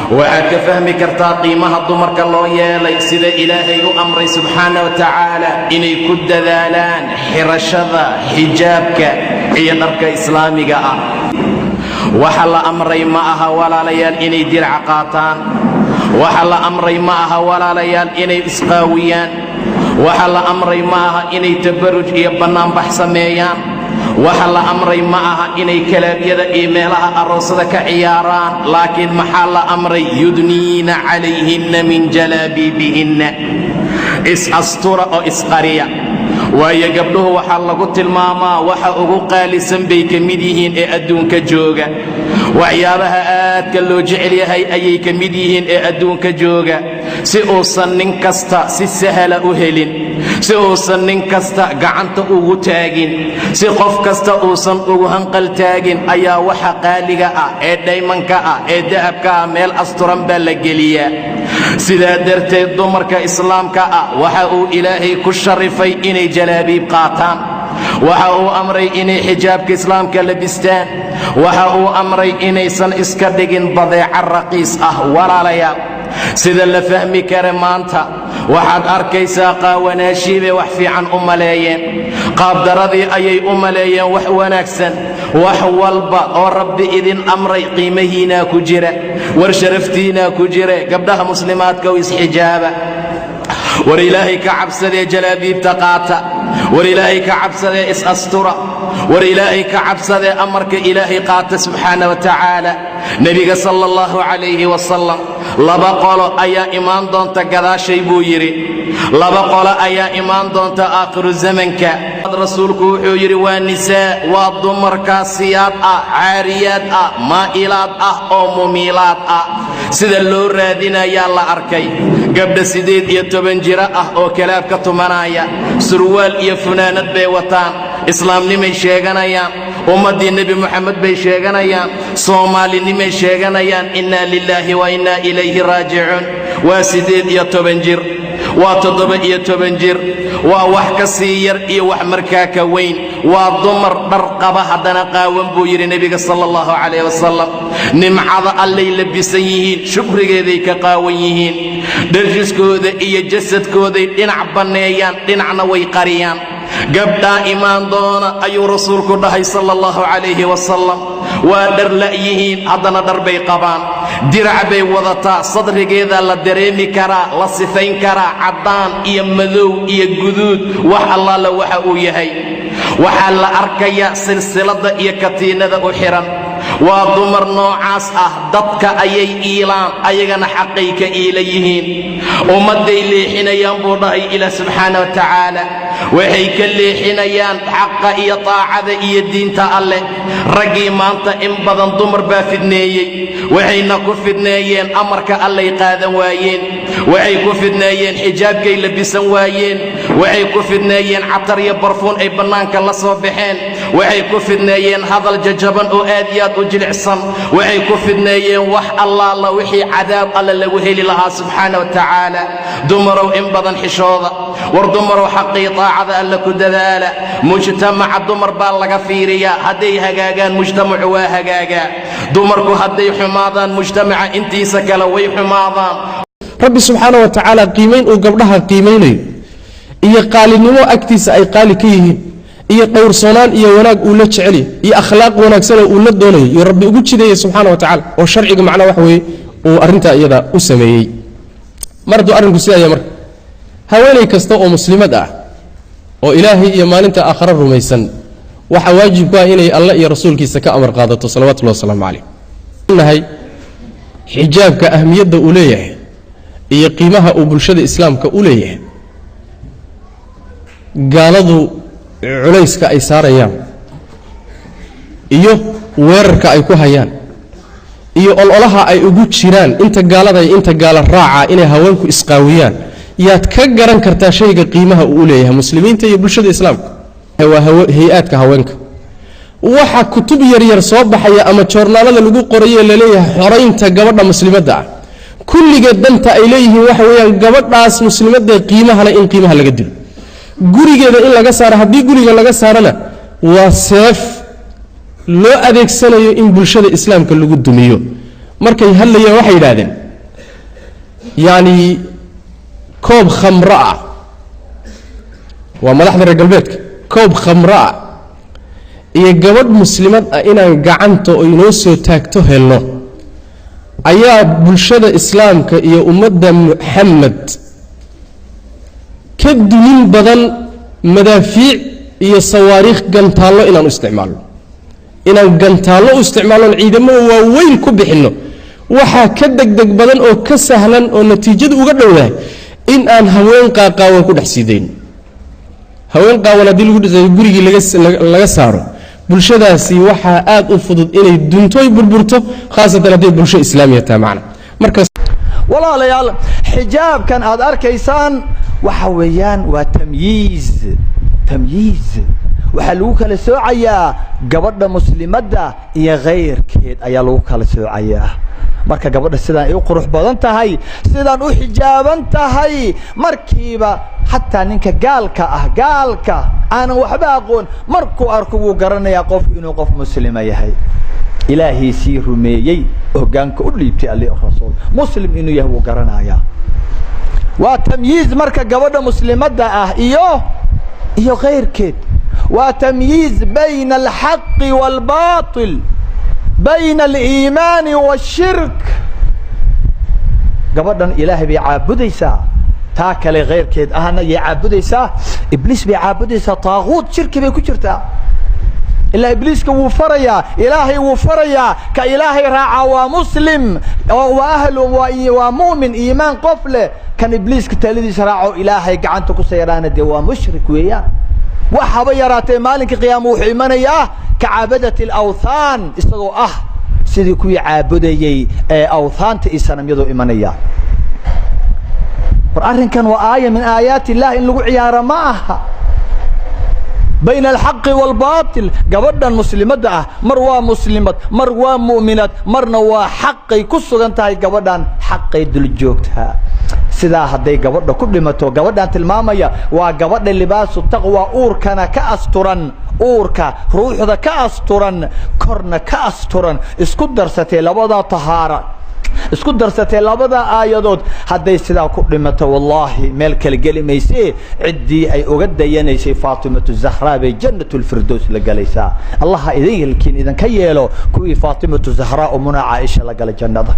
Waxaad ka fahmi kartaa qiimaha dumarka loo yeelay sida Ilaahay u amray subxaana wa tacaala inay ku dadaalaan xirashada xijaabka iyo dharka islaamiga ah. Waxa la amray ma aha, walaalayaal, inay dirac qaataan. Waxa la amray ma aha, walaalayaal, inay isqaawiyaan. Waxa la amray ma aha inay tabaruj iyo bannaanbax sameeyaan. Waxa la amray ma aha inay kalaabyada iyo meelaha aroosada ka ciyaaraan. Laakiin maxaa la amray? Yudniina calayhinna min jalaabiibihinna. Is-astura oo isqariya, waayo gabdhuhu waxaa lagu tilmaamaa waxa ugu qaalisan bay ka mid yihiin ee adduunka jooga. Waxyaabaha aadka loo jecel yahay ayay ka mid yihiin ee adduunka jooga. Si uusan nin kasta si sahla u helin, si uusan nin kasta gacanta ugu taagin, si qof kasta uusan ugu hanqal taagin, ayaa waxa qaaliga ah ee dhaymanka ah ee dahabka ah meel asturan baa la geliyaa. Sidaa darteed dumarka islaamka ah waxa uu Ilaahay ku sharifay inay jalaabiib qaataan. Waxa uu amray inay xijaabka islaamka labistaan. Waxa uu amray inaysan iska dhigin badeeco raqiis ah. Walaalayaal, sida la fahmi kara, maanta waxaad arkaysaa qaawanaashii bay wax fiican u maleeyeen, qaabdaradii ayay u maleeyeen wax wanaagsan. Wax walba oo Rabbi idin amray qiimahiinaa ku jira, war sharaftiinaa ku jira. Gabdhaha muslimaadka u isxijaaba. War Ilaahay ka cabsadee jalaabiibta qaata. War Ilaahay ka cabsadee is-astura. War Ilaahay ka cabsadee amarka Ilaahay qaata subxaana wa tacaala. Nebiga sala allahu calayhi wasalam, "Laba qolo ayaa imaan doonta gadaashay," buu yidhi. "Laba qolo ayaa imaan doonta aakhiru zamanka." Rasuulku wuxuu yidhi, "Waa nisaa, waa dumar kaasiyaad ah, caariyaad ah, maa'ilaad ah oo mumiilaad ah." Sida loo raadinayaa la arkay gabdha 18 jiro ah oo kalaabka tumanaya. Surwaal iyo funaanad bay wataan, islaamnimay sheeganayaan, ummaddii Nebi Moxamed bay sheeganayaan, soomaalinimay sheeganayaan. Innaa lilaahi wa innaa ilayhi raajicuun. Waa 18 jir, waa 17 jir, waa wax ka sii yar iyo wax markaa ka weyn. "Waa dumar dhar qaba, haddana qaawan," buu yidhi Nebiga sala allahu calayh wasalam. Nimcada Allay labisan yihiin, shukrigeeday ka qaawan yihiin. Dharjiskooda iyo jasadkooday dhinac banneeyaan, dhinacna way qariyaan. "Gabdhaa imaan doona," ayuu Rasuulku dhahay sala allahu calayhi wasalam, "waa dhar la'yihiin, haddana dhar bay qabaan. Dirac bay wadataa, sadrigeedaa la dareemi karaa, la sifayn karaa, caddaan iyo madow iyo guduud, wax allaala waxa uu yahay. Waxaa la arkayaa silsiladda iyo katiinada u xidhan. Waa dumar noocaas ah. Dadka ayay iilaan, ayagana xaqay ka iila yihiin. Ummadday leexinayaan," buu dhahay Ilaah subxaana wa tacaala. Waxay ka leexinayaan xaqa iyo taacada iyo diinta Alleh. Raggii maanta in badan dumar baa fidneeyey. Waxayna ku fidneeyeen amarka Allay qaadan waayeen. Waxay ku fidneeyeen xijaabkay labisan waayeen. Waxay ku fidneeyeen catar iyo barfuun ay bannaanka la soo baxeen. Waxay ku fidneeyeen hadal jajaban oo aad iyo aad u jilicsan. Waxay ku fidneeyeen wax allaala wixii cadaab Alle lagu heli lahaa subxaana wa tacaala. Dumarow, in badan xishooda. War dumarow, xaqii taacada Alle ku dadaala. Mujtamaca dumar baa laga fiiriyaa. Hadday hagaagaan, mujtamacu waa hagaagaa. Dumarku hadday xumaadaan, mujtamaca intiisa kale way xumaadaan. Rabbi subxaana wa tacaala qiimayn uu gabdhaha qiimaynayo iyo qaalinimo agtiisa ay qaali ka yihiin iyo dhowrsoonaan iyo wanaag uu la jecelyahy iyo akhlaaq wanaagsanoo uu la doonayo iyo Rabbi ugu jideeyey subxaana wa tacala, oo sharciga macnaha waxa weeye uu arrintaa iyada u sameeyey. Mar hadduu arrinku sidaaya, marka haweeney kasta oo muslimad ah oo Ilaahay iyo maalinta aakhare rumaysan, waxaa waajib ku ah inay Alle iyo rasuulkiisa ka amar qaadato salawatullahi wasalaamu calayh. Nahay xijaabka ahmiyadda uu leeyahay iyo qiimaha uu bulshada islaamka u leeyahay, gaaladu culayska ay saarayaan iyo weerarka ay ku hayaan iyo ololaha ay ugu jiraan inta gaalada iyo inta gaala raaca inay haweenku isqaawiyaan, yaad ka garan kartaa shayga qiimaha uu u leeyahay muslimiinta iyo bulshada islaamka. Waa hay-aadka haweenka, waxa kutub yaryar soo baxaya ama joornaalada lagu qoraye laleeyahay xoraynta gabadha muslimadda ah, kulligeed danta ay leeyihiin waxa weeyaan gabadhaas muslimadee qiimaha le in qiimaha laga dilo, gurigeeda in laga saaro. Haddii guriga laga saarana, waa seef loo adeegsanayo in bulshada islaamka lagu dumiyo. Markay hadlayeen waxay yidhaahdeen yacni koob khamro ah, waa madaxda reer galbeedka, koob khamro ah iyo gabadh muslimad ah inaan gacanta oo inoo soo taagto helno ayaa bulshada islaamka iyo ummadda Muxamed ka dumin badan madaafiic iyo sawaariikh gantaallo inaan u isticmaalno, inaan gantaallo u isticmaalno, ciidamo waaweyn ku bixinno. Waxaa ka degdeg badan oo ka sahlan oo natiijadu uga dhowdahay in aan haween qaaqaawan ku dhex siidayno. Haween qaawan haddii lagu dhisay gurigii laga saaro, bulshadaasi waxaa aad u fudud inay duntoy burburto, khaasatan hadday bulsho islaamiya tahay macna. Marka walaalayaal, xijaabkan aad arkaysaan waxa weeyaan waa tamyiiz. Tamyiiz waxaa lagu kala soocayaa gabadha muslimadda iyo khayrkeed ayaa lagu kala soocayaa. Marka gabadha sidaan ay u qurux badan tahay, sidaan u xijaaban tahay, markiiba xataa ninka gaalka ah, gaalka aanan waxba aqoon, markuu arko wuu garanayaa qofku inuu qof muslima yahay, Ilaahay sii rumeeyey, hoggaanka u dhiibtay Alli rasuul, muslim inuu yahay wuu garanayaa. Waa tamyiiz marka gabadha muslimadda ah iyo khayrkeed. Waa tamyiiz bayna alxaqi waalbaatil, bayna aliimaani waashirk. Gabadhan Ilaahay bay caabudaysaa, taa kale khayrkeed ahna yay caabudaysaa? Ibliis bay caabudaysaa, taaquut, shirki bay ku jirtaa. Ilaa ibliiska wuu farayaa, Ilaahay wuu farayaa. Ka Ilaahay raacaa waa muslim oo waa ahlu, waa mu'min, iimaan qof leh. Kan ibliiska taladiisa raaco, Ilaahay gacanta ku sayraana, dee waa mushrik weeyaan. Waxaba yaraatee maalinka qiyaama wuxuu imanayaa ka caabadati alawthaan, isagoo ah sidii kuwii caabudayey ee awthaanta iyo sanamyadu imanaya. War arrinkan waa aaya min aayaati illah, in lagu ciyaaro ma aha. Bayna alxaqi waalbaatil. Gabadhan muslimadda ah mar waa muslimad, mar waa mu'minad, marna waa xaqay ku sugan tahay. Gabadhan xaqay dul joogtaa. Sidaa hadday gabadha ku dhimato, gabadhan tilmaamaya waa gabadha libaasu taqwa, uurkana ka asturan, uurka ruuxda ka asturan, korna ka asturan, isku darsatay labada tahaara, isku darsatay labada aayadood, hadday sidaa ku dhimato, wallaahi meel kale geli maysee, ciddii ay uga dayanaysay Faatimatu Zahraa bay Jannatulfirdows la galaysaa. Allaha idin helkiin idinka yeelo kuwii Faatimatu Zahraa oo muna Caaisha la gala jannada.